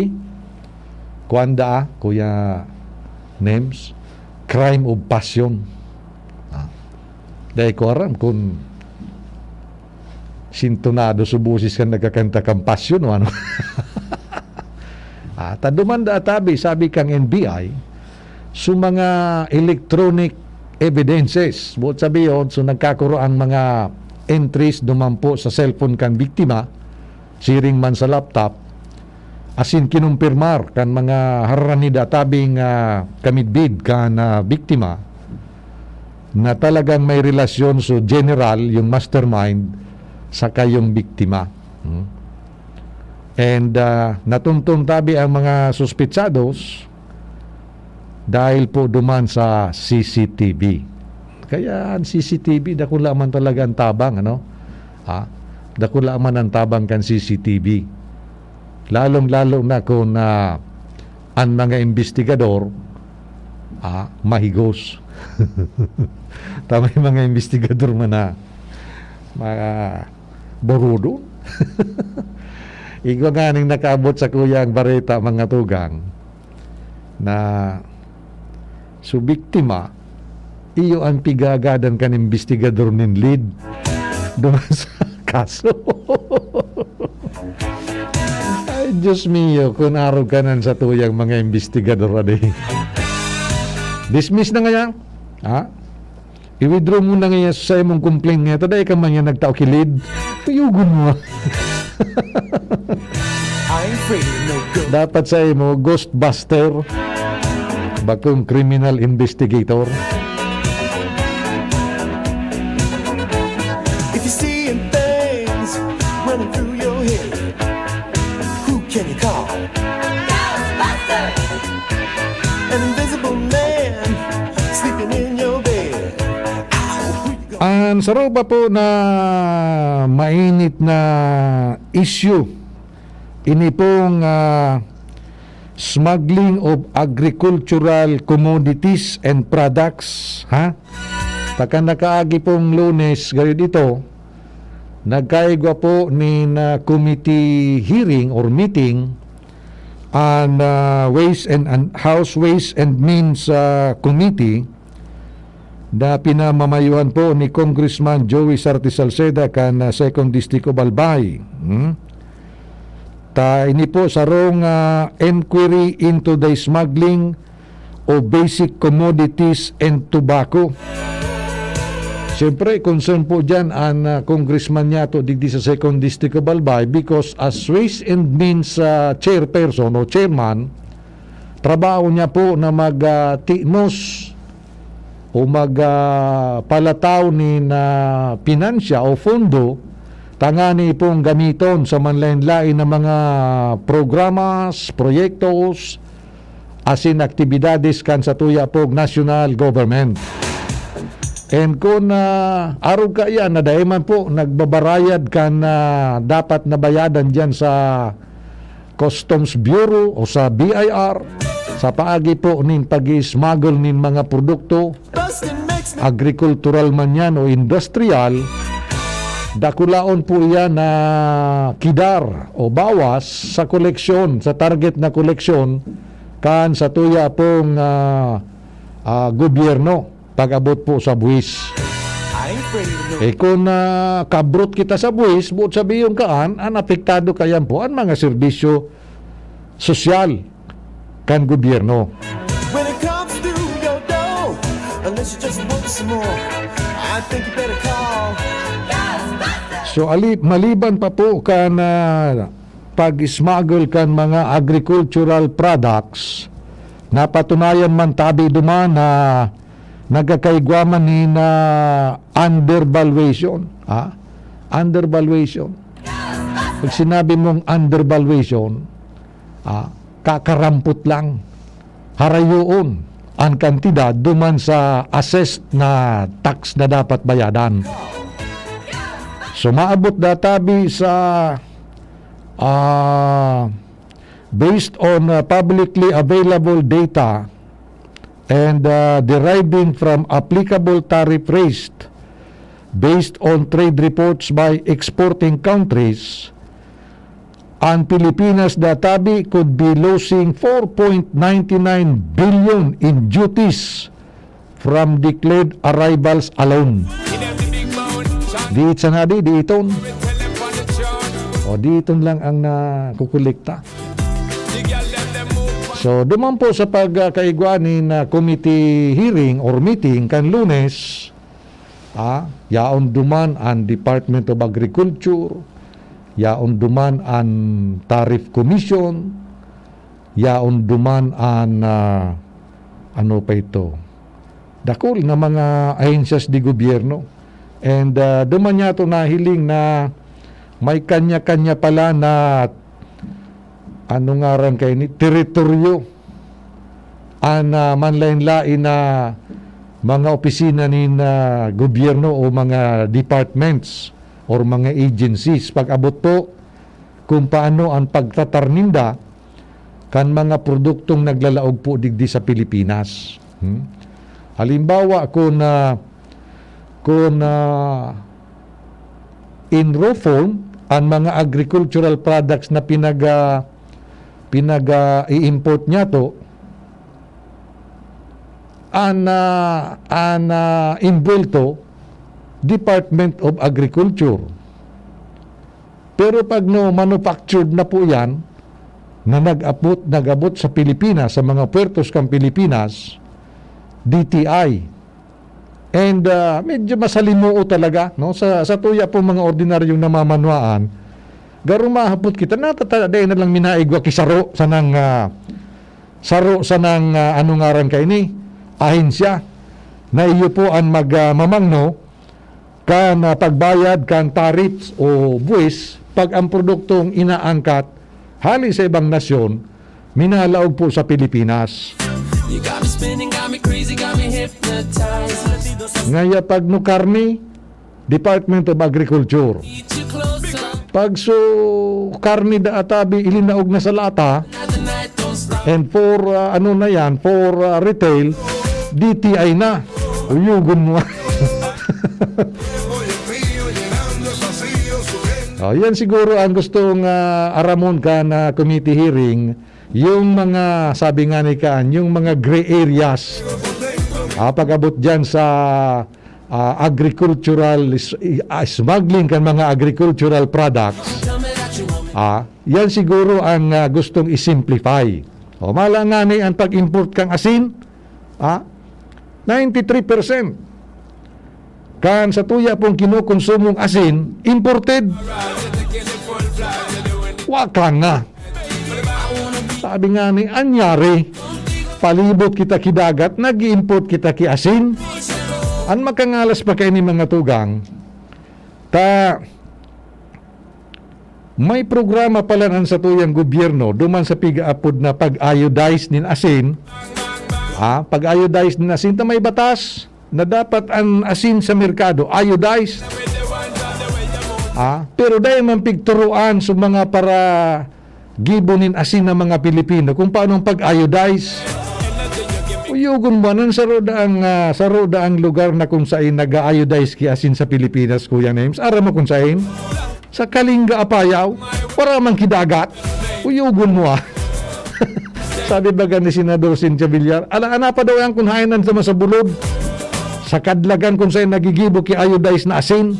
kuwan da, Kuya Nems, crime of passion. Ah, dai ko aram kung sintonado su boses kan nagkakanta kan passion o ano. Ah, ta duman da tabi, sabi kang N B I, su mga electronic evidences. Buot sabihon, so nagkakuro ang mga entries duman po sa cellphone kan biktima, siring man sa laptop, asin kinumpirmar kan mga harani da tabing, ah, kamidbid kan, ah, biktima na talagang may relasyon su general, yung mastermind, saka yung biktima. Hmm? And, ah, natumtum tabi ang mga suspitsados dahil po duman sa C C T V. Kaya ang C C T V, dakula man talaga ang tabang, ano? Ha? Dakula man ang tabang kan C C T V. Lalong-lalo na kung, ah, ang mga imbestigador, ah, mahigos. Ta may mga imbestigador man na mga borudo. Igwa nganing nakaabot sa kuyang bareta, mga tugang, na su biktima, iyo an pigagadan kan imbestigador nin lead duman sa kaso. Ay, Diyos mio, kun arog kanan sa tuyang mga imbestigador, adi. Dismiss na ngaya, ha? I-withdraw mo na ngaya sa imong complaint ngaya. Ta dai ka man yan nagtao ki lead. Tuyogon mo. I ain't afraid of no ghost. Dapat sa imo, ghostbuster. Bakong criminal investigator. If you're seeing things running through your head, who can you call? Ghostbusters! An invisible man sleeping in your bed. Ow, who you gonna Ang saro pa po na mainit na issue, ini pong, ah, smuggling of agricultural commodities and products, ha? Ta kan nakaagi pong Lunes, gayod ito, nagkaigwa po nin, ah, committee hearing or meeting an, ah, Ways and, and House Ways and Means, ah, Committee na pinamamayuhan po ni Congressman Joey Sarte Salceda kan, ah, Second District of Albay. Hmm? Ta ini po sarong, ah, inquiry into the smuggling of basic commodities and tobacco. Siyempre, concern po dyan ang, ah, congressman niyato digdi sa Second District of Albay because as Ways and Means, ah, chairperson o chairman, trabaho niya po na mag, ah, tinos o mag, ah, palataw nin, ah, pinansya o pondo tangani pong gamiton sa manlain-lain na mga programas, proyektos, asin aktibidades kan satuya pog national government. And kun, ah, arog kaiyan na dai man po nagbabarayad kan, ah, dapat na bayadan diyan sa Customs Bureau o sa B I R, sa paagi po nin pag-i-smuggle nin mga produkto, agrikultural man yan o industrial, dakulaon po iyan na kidar o bawas sa koleksyon, sa target na koleksyon kan satuya pong, ah, ah, gobyerno. pag-abot po sa buwis. I ain't afraid of no Eh, kung, ah, kabrot kita sa buwis, buot sabihon kaan, an apektado kayan po an mga serbisyo sosyal kan gobyerno. When it comes to your dough, unless you just want some more, I think you better call. So, ali-, maliban pa po kan, ah, pag-smuggle kan mga agricultural products, napatunayan man tabi duman na nagkakaigwa man nin, ah, undervaluation, ha? Undervaluation. Pag sinabi mong undervaluation, ah, kakarampot lang, harayoon an kantidad duman sa assessed na tax na dapat bayadan. So, maabot na tabi sa, ah, based on, ah, publicly available data and, ah, deriving from applicable tariff rates based on trade reports by exporting countries, ang Pilipinas databi could be losing four point nine nine billion in duties from declared arrivals alone. Diit sana di, diiton. O, diiton lang ang nakukolekta. So, duman po sa pagkaigwa nin, ah, committee hearing or meeting kan Lunes, ah, yaon duman ang Department of Agriculture, yaon duman ang Tariff Commission, yaon duman ang, ah, ano pa ito? Dakul na mga ahensyas de gobyerno. And, ah, duman niya ito nahiling na may kanya-kanya pala na, ano ngaran kaini, teritoryo. An, ah, manlain-lain na mga opisina nin, ah, gobyerno o mga departments or mga agencies. Pag-abot po kung paano ang pagtatar ninda kan mga produktong naglalaog po digdi sa Pilipinas. Hmm? Halimbawa, kung, ah, kung, ah, in raw form, ang mga agricultural products na pinag-, ah, pinag-, ah, i-import niyato, an, ah, an, ah, imbuwelto, Department of Agriculture. Pero pag no manufactured na po yan, na nag-abot, nag-abot sa Pilipinas, sa mga puertos kan Pilipinas, D T I. And, ah, medyo masalimuot talaga, no? Sa, sa tuya po mga ordinaryong namamanwaan, garo mahapot kita, natata-, dai na lang minaigwa ki saro sanang, ah, saro sanang, ah, ano ngaran kaini? Ahensya. Na iyo po ang mag, ah, mamangno kan, ah, pagbayad kan tariffs o buwis pag ang produktong inaangkat hali sa ibang nasyon, minalaog po sa Pilipinas. You got me spinning, got me crazy, got me hypnotized. Ngaya pag no karne, Department of Agriculture. Need you closer. Pag so karne da atabi, ilinaog na sa lata, another night, don't stop. And for, ah, ano na yan, for, ah, retail, D T I na. Uyugon mo. Oh, yan siguro ang gustong, ah, aramon kan, ah, committee hearing, yung mga, sabi nga ni Kaan, yung mga gray areas. Ah, pag-abot dyan sa, ah, agricultural, is-, i-, ah, smuggling kan mga agricultural products. Ah, yan siguro ang, ah, gustong i-simplify. O, mala nga ni ang pag-import kang asin, ah, ninety-three percent kan sa tuya pong kinokonsumong asin, imported. Waka nga. Sabi nga ni, anyari, palibot kita ki dagat, nag-i-import kita ki asin. An makangalas pa kaini mga tugang, ta may programa pala an satuyang gobyerno duman sa pigaapod na pag-iodize nin asin. Ah, pag-iodize nin asin, ta may batas na dapat an asin sa merkado iodized. Ah, pero dai man pigturuan sa mga para gibo nin asin ng mga Pilipino kung paano ang pag-iodize. Uyugon mo, anong saro daang, ah, saro daang lugar na kung sain nag-iodize ki asin sa Pilipinas, Kuya Nems? Aram mo kung sain? Sa Kalinga, Apayao, wala man ki dagat. Uyugon mo, ah. Sabi baga ni Senador Cynthia Villar, ala, ana pa daw yan kung hain an sa masabulod. Sa kadlagan kung saan nagigibo ki iodized na asin,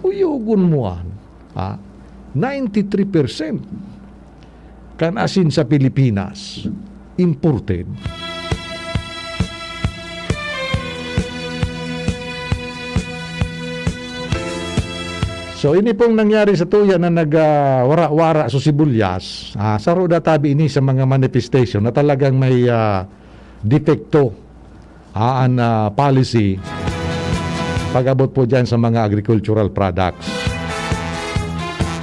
uyogon mo an, ha? Ninety-three percent kan asin sa Pilipinas, imported. So, ini pong nangyari sa tuya na nag, ah, wara-wara sa sibuyas, ah, saro da tabi ini sa mga manifestation na talagang may, ah, depekto, ah, an, ah, policy pag-abot po diyan sa mga agricultural products.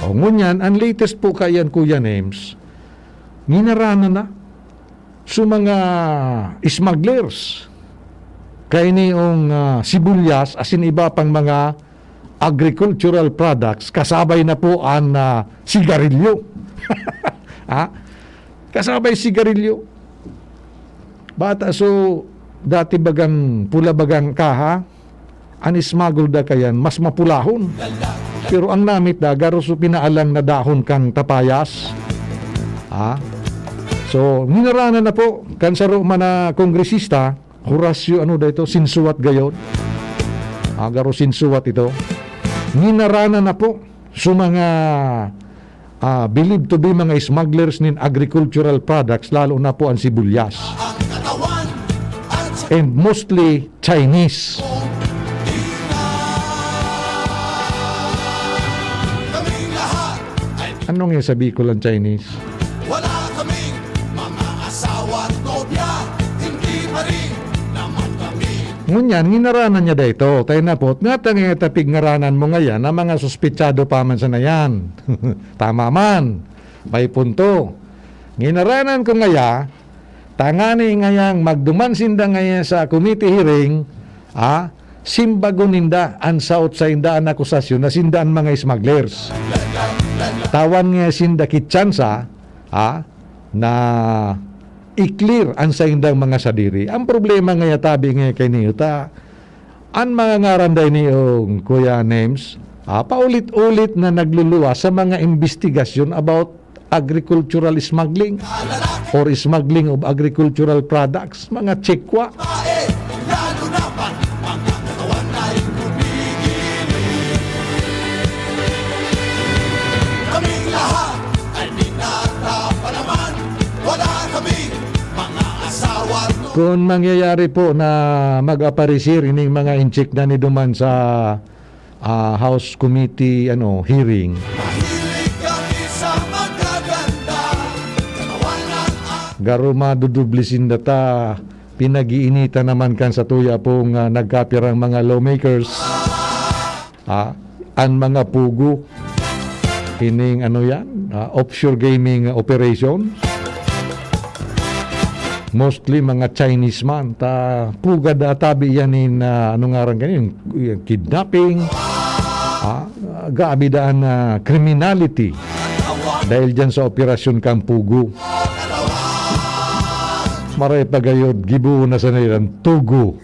O, ngunyan, ang latest po kaiyan, Kuya Nems, nginarana na sa mga smugglers. Kaini yung, ah, sibuyas, asin iba pang mga agricultural products, kasabay na po an, ah, sigarilyo. Ha? Kasabay sigarilyo. Bata, so, dati bagang pula bagang kaha, an smuggle da kayan, mas mapulahon. Pero ang namit da, garo so pinaalang na dahon kan tapayas. Ha? So, nginarana na po, kan saro man na kongresista, Horacio, ano da ito? Sinsuwat gayod. Ah, garo sinsuwat ito. Nginarana na po sa mga, ah, believed to be mga smugglers nin agricultural products, lalo na po ang sibuyas. And mostly Chinese. Ano nga sa Bicol ang Chinese? Wala kaming mga asawa at nobya, hindi pa rin naman kami. Ngunyan, nginaranan niya dahito. Tayo na po, nga tangay tapig ngaranan mo ngayan na mga suspitsado pa man sana yan. Tama man. May punto. Nginaranan ko ngaya, tangani ngayang magduman sinda ngaya sa committee hearing, ah, simbagon ninda an saot sainda an akusasyon na sinda an mga smugglers. Tawan nga sinda kitsansa, ah, na i-clear an saindang mga sadiri. Ang problema ngaya tabi ngaya kay niyo ta, an mga ngaran dai niyong Kuya Nems, ah, paulit-ulit na nagluluwas sa mga imbestigasyon about agricultural smuggling or smuggling of agricultural products, mga tsikwa. Kaming lahat ay minata pa naman. Wala kaming mga asawa at Kung mangyayari po na mag-aparisir ining mga intsik na ni duman sa, ah, House Committee, ano, hearing, Mahilig kami sa magaganda. Katawan ng garo maduduble sinda ta pinag-iinitan naman kan satuya pong, ah, nagkapirang mga lawmakers. Ah, an mga pugo, ining ano yan, ah, offshore gaming operation. Mostly mga Chinese man. Ta, pugad na tabi yan in, ah, ano ngaran kanin? Kidnapping. Ah, gabi daan na criminality. Dahil dyan sa operasyon kan pugo. Maray pa gayod, gibo na sa nairan, tugo.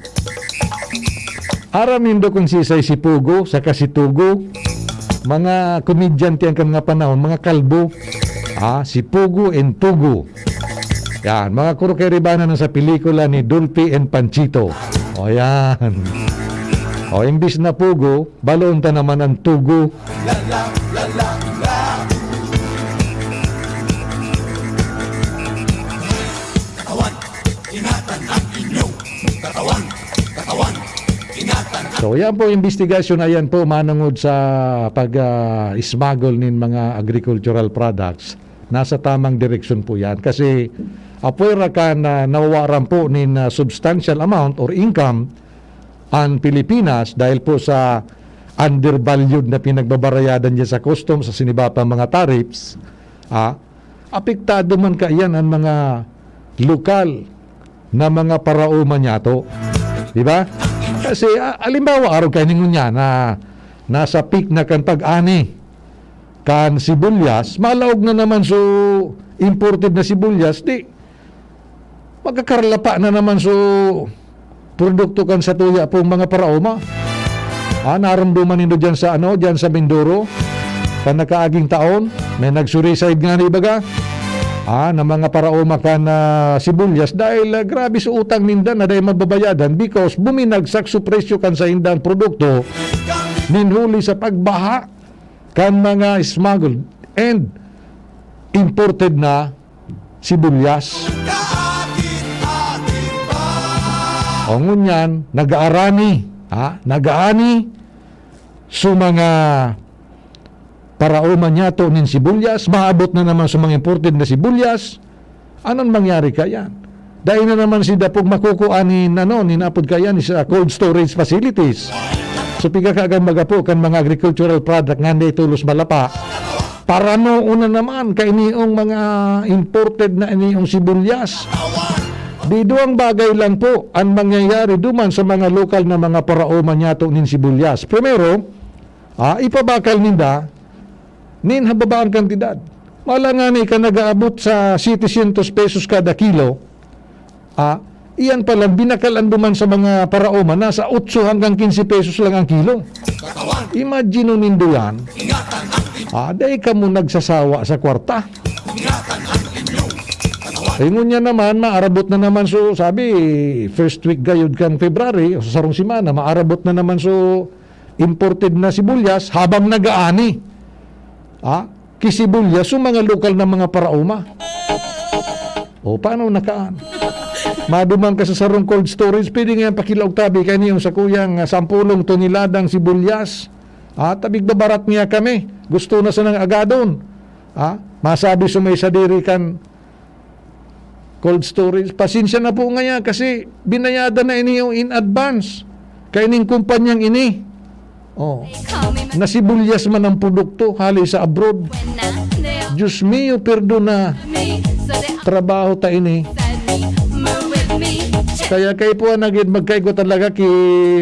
Aram nindo kung sisay si Pugo saka si Tugo? Mga komedyante ang kan mga panahon, mga kalbo. Ah, si Pugo and Tugo. Yan, mga kurukeribanan na sa pelikula ni Dolphy and Panchito. O yan. O, imbis na Pugo, baloon ta naman ang Tugo. Katawan, ingatan ang inyong katawan. Katawan, ingatan ang So, yan po, investigasyon na yan po, manungod sa pag, ah, smuggle nin mga agricultural products. Nasa tamang direksyon po yan. Kasi, apwera ka na nawawaran po nin, ah, substantial amount or income ang Pilipinas dahil po sa undervalued na pinagbabarayadan dyan sa customs, sa siniba pang mga tariffs, ah, apektado man kaiyan ang mga lokal na mga paraoma niyato. Di ba? Kasi, ah, alimbawa, arog kayo ningon niya na nasa peak na kan pag-ani kan sibuyas, malaog na naman so imported na sibuyas, di, magkakarlapa na naman so produkto kan satuya pong mga paraoma. Ah, narumduman nindo dyan sa, ano, dyan sa Mindoro, kan nakaaging taon, may nag-suicide nga ni baga. ah, na mga paraoma kan, ah, sibuyas dahil, ah, grabe sa utang ninda na dai mababayadan because buminagsak sa presyo kan saindang produkto nin huli sa pagbaha kan mga smuggled and imported na sibuyas. O ngunyan, nagaarani, ha? Nagaani sa mga paraoma niyato nin sibuyas, maabot na naman sa mga imported na sibuyas. Anong mangyari kayan? Dai na naman si dapog makukuha nin, ano, nin apod kayan sa cold storage facilities. So, pigkakagan magapo kan mga agricultural product nga hindi tulos malapa. Paranoon na naman kainiyong mga imported na iniyong sibuyas. Di duwang bagay lang po ang mangyayari duman sa mga lokal na mga paraoma niyato nin sibuyas. Primero, ah, ipabakal ninda nin hababaan kantidad. Wala nga ni ka nag-aabot sa setecientos pesos kada kilo. Ah, iyan pa lang, binakalan duman sa mga paraoma, nasa otso hanggang kinse pesos lang ang kilo. Imagine nindo yan. Ah, dai kamo nagsasawa sa kwarta. Ay, ngunyan naman, maarabot na naman. So, sabi, first week gayud kan February, o sa sarong semana, maarabot na naman. So, imported na sibuyas habang nagaani. Ah, ki sibuyas, so mga lokal na mga paraoma. O, paano nakaan? Maduman ka sa sarong cold storage, pwede nga yan pakilaog tabi kaini yung sakuyang, ah, sampulong toneladang sibuyas. Ah, tabig babarat niya kami. Gusto na sanang agadon. Ah, masabi sa may sadiri kan cold storage. Pasensya na po ngaya kasi binayadan na ini in advance. Kaining kumpanyang ini. Oh. Na sibuyas man ang produkto, hali sa abroad. Diyos mio, perdona. Trabaho ta ini. Kaya kay po ang nagid magkaigo talaga ki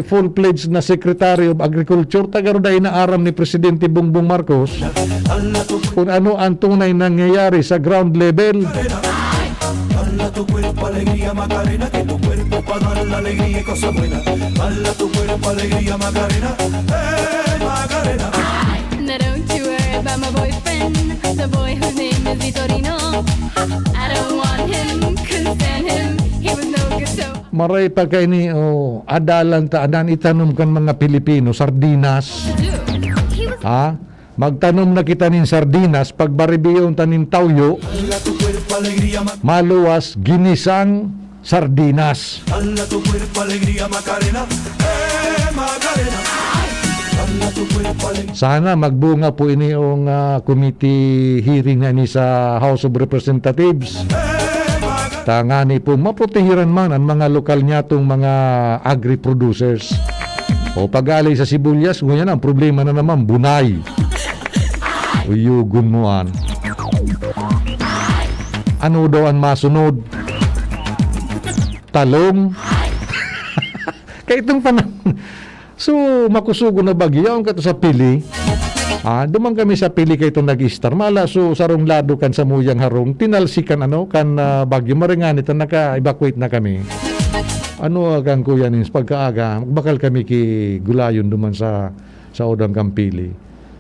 full-fledged na Secretary of Agriculture, taga ro dai naaram ni Presidente Bongbong Marcos kung ano ang tunay nangyayari sa ground level. Dala tu cuerpo alegría, Macarena, que tu cuerpo pa dar la alegría y cosa buena. Dala tu cuerpo alegría, Macarena, eh, Macarena. Now don't you worry about my boyfriend, the boy whose name is Vitorino. Ha, I don't want him, couldn't stand him, he was no good, so Maray pa kaini, oh, adalan ta, adan itanom kan mga Pilipino, sardinas. Ha? Magtanom na kita nin sardinas, pagbaribihon ta nin tawyo, maluwas, ginisang sardinas. Sana magbunga po ini yung, ah, committee hearing na ini sa House of Representatives. Tangani po, maprotehiran man ang mga lokal niyatong mga agri-producers. O pag-ali sa sibuyas, ngunyan ang problema na naman, bunay. Uyugon mo an. Ano daw ang masunod? Talong? Kaya itong panahon, so, makusugo na bagyo, yaon ka to sa Pili. Ah, duman kami sa Pili kay itong nag-istar. Mala, so, sarong lado kan samuyang harong, tinalsikan, ano, kan, ah, bagyo. Maringani ta, naka-evacuate na kami. Ano, kan Kuya Nins, pagkaaga, bakal kami ki gulayon duman sa, sa Odang Kampili.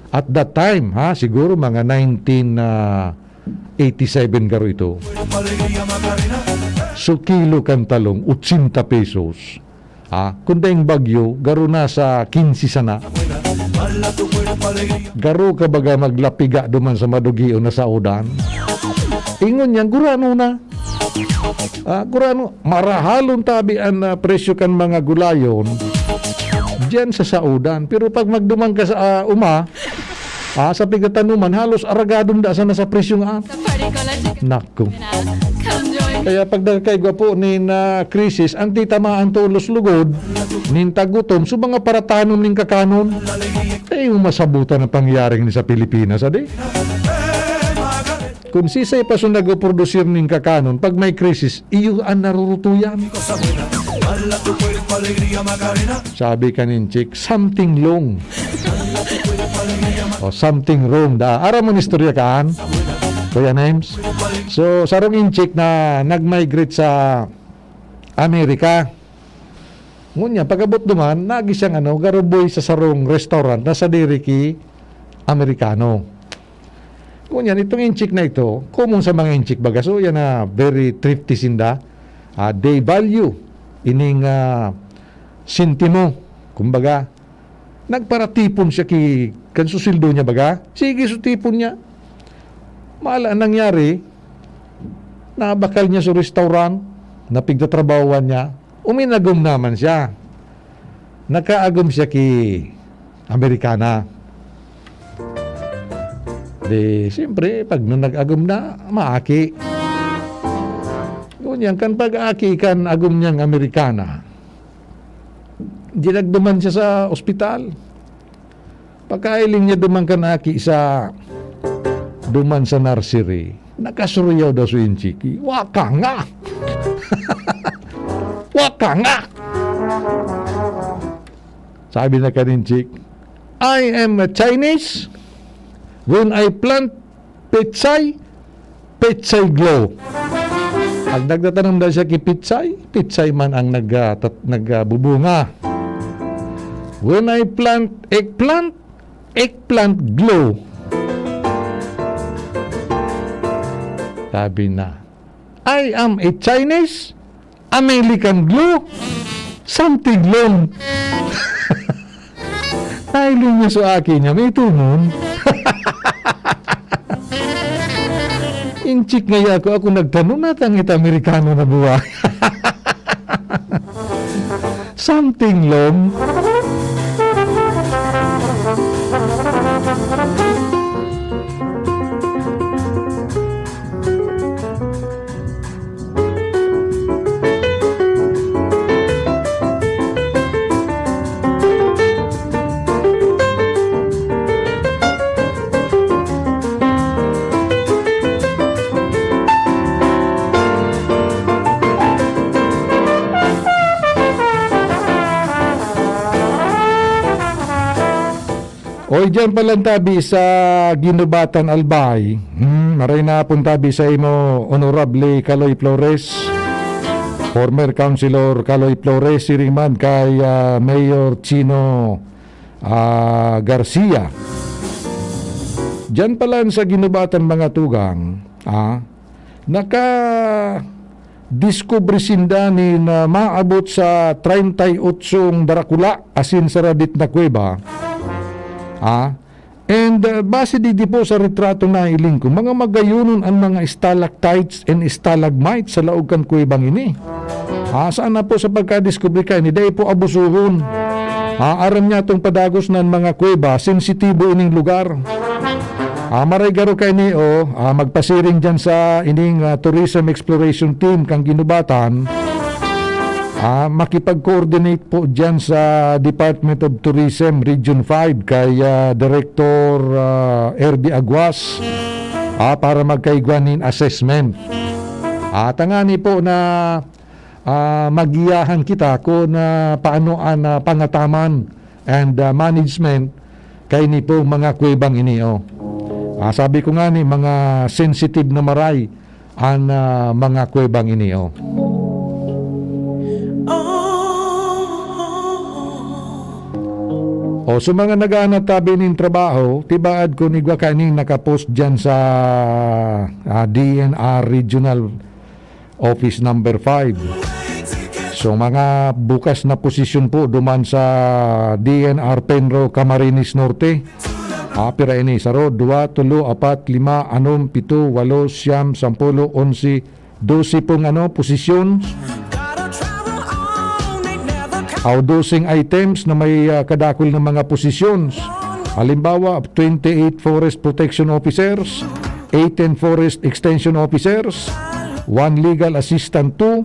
At that time, ha, siguro mga nineteen, ah, eighty-seven garo ito. So, kilo kan talong, ochenta pesos. Ah, kung daing bagyo, garo na sa kinse sana. Garo ka baga maglapiga duman sa madugion na saodan. Ingon niyan, gurano na. Ah, gurano, marahalon tabi an, ah, presyo kan mga gulayon diyan sa saodan. Pero pag magduman ka sa, ah, uma, ah, sa pigtatanuman, halos aragadon da sana sa presyo nga. Nako. Kaya pag nagkaigwa po nin, ah, krisis, ang titamaan tolos lugod, nin tagutom, so mga paratanom nin kakanon. Ay, masabutan ang pangyaring ni sa Pilipinas, adi? Kung sisay pa so nagprodusir nin kakanon, pag may krisis, iyo an narurutuyan. Sabi kanin chick, "Something wrong." O, something wrong da. Aram mo ni istorya kaan, Kuya Names? So, sarong inchik na nag-migrate sa Amerika. Ngunyan, pag-abot duman, nagi siyang ano, garuboy sa sarong restaurant na sadiri ki Amerikano. Ngunyan, itong inchik na ito, common sa mga inchik baga. So, yan na very thrifty sinda. Ah, they value ining, ah, sentimo. Kumbaga, nagparatipon siya ki, kan susildo niya baga. Sige, su tipon niya. Mala nangyari, nabakal niya sa restaurant na pigtatrabahoan niya. Uminagom naman siya. Nakaagom siya ki Amerikana. Di, siyempre, pag nag-agom na, maaki. Ngunyan, kan pag-aki kan agom niyang Amerikana, dinagduman siya sa ospital. Pagkailing niya duman kan aki sa, duman sa nursery, nakasuruyaw daw si Inchiki. "Waka nga! Waka nga!" Sabi na kan Inchik, "I am a Chinese. When I plant pechay, pechay glow." Pag nagtatanom daw siya ki pechay, pechay man ang nag-, ah, tat-, nag-, ah, bubunga. "When I plant eggplant, eggplant glow." Sabi na, "I am a Chinese, American glow, something long." Nailong niya sa aki niya, may tunon. Inchik ngaya ako, ako nagtanom, natangit Amerikano na buhay. Something long. Oy, diyan palan tabi sa Ginubatan, Albay. Hmm, maray na hapon tabi sa imo, Honorable Kaloy Flores. Former Councilor Kaloy Flores, siring man kay, ah, Mayor Chino, ah, Garcia. Diyan palan sa Ginubatan, mga tugang, ah, naka-, diskubre sinda nin maabot sa treinta y otsong darakula asin saradit na kuweba. Ah, and, ah, base digdi po sa retrato na nailing ko, mga magayonon an mga stalactites and stalagmites sa laog kan kuwebang ini. Ah, saan na po sa pagkadiskubre kaini, dai po abusuhon. Ah, aram niya itong padagos na mga kuweba, sensitibo ining lugar. Ah, maray garo kaini, oh, ah, magpasiring diyan sa ining, ah, Tourism Exploration Team kan Ginubatan. Ah, makipag-coordinate po diyan sa Department of Tourism Region five kay, ah, Director, ah, Erby Aguas, ah, para magkaigwa nin assessment. Ah, tangani po na, ah, magiyahan kita kun, ah, paano an, ah, pangataman and, ah, management kaini pong mga kuwebang ini, oh. Ah, sabi ko ngani, mga sensitive na maray an, ah, mga kuwebang ini, oh. O, sa mga naghahanap tabi nin trabaho, tibaad kun igwa kaining nakapost diyan sa, ah, D N R Regional Office number five. So, mga bukas na posisyon po duman sa D N R Penro, Camarines Norte. Ah, pira ini? Saro, dua, tolo, apat, lima, anom, pito, walo, siyam, sampulo, onse, dose pong ano, posisyon. Aw, doseng items na may, ah, kadakul na mga posisyon. Halimbawa, twenty-eight forest protection officers, eighteen forest extension officers, one legal assistant, two,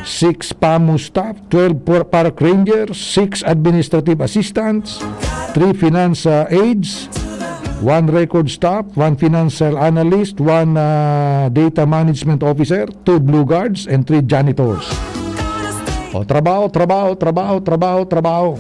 six PAMU staff, twelve par-, park rangers, six administrative assistants, three finance, uh, aides, one record staff, one financial analyst, one, uh, data management officer, two blue guards, and three janitors. O, trabaho, trabaho, trabaho, trabaho, trabaho.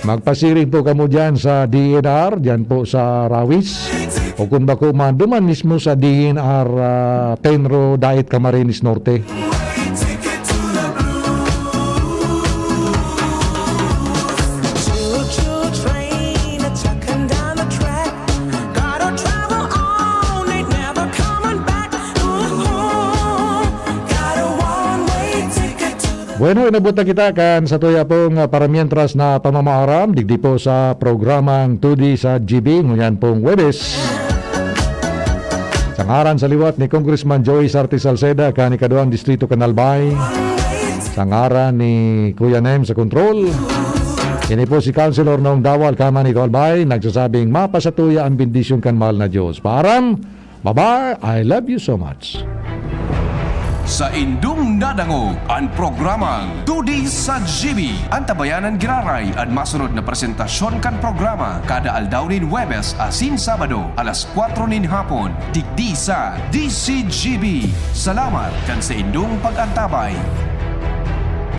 Magpasiring po kamo diyan sa D N R, diyan po sa Rawis. O kung bako man, duman mismo sa D N R, ah, Penro, Daet, Camarines Norte. Bueno, inabot na kita kan satuya pong, ah, paramientras na pamamaaram, digdi po sa programang Two D sa G B, ngunyan pong Huwebes. Sa ngaran sa liwat ni Congressman Joey Sarte Salceda, kan ikaduang distrito kan Albay. Sa ngaran ni Kuya Nem sa kontrol. Ini po si Councilor Nong Dawal, Kaman ito Albay, nagsasabing mapasatuya ang bendisyon kan mahal na Diyos. Paaram, bye-bye, I love you so much. Sa indong nadangog an programang Two D sa G B. Antabayanan giraray an masunod na presentasyon kan programa kada aldaw nin Huwebes asin Sabado, alas kwatro nin hapon, digdi sa D C G B. Salamat kan sa indong pag-antabay.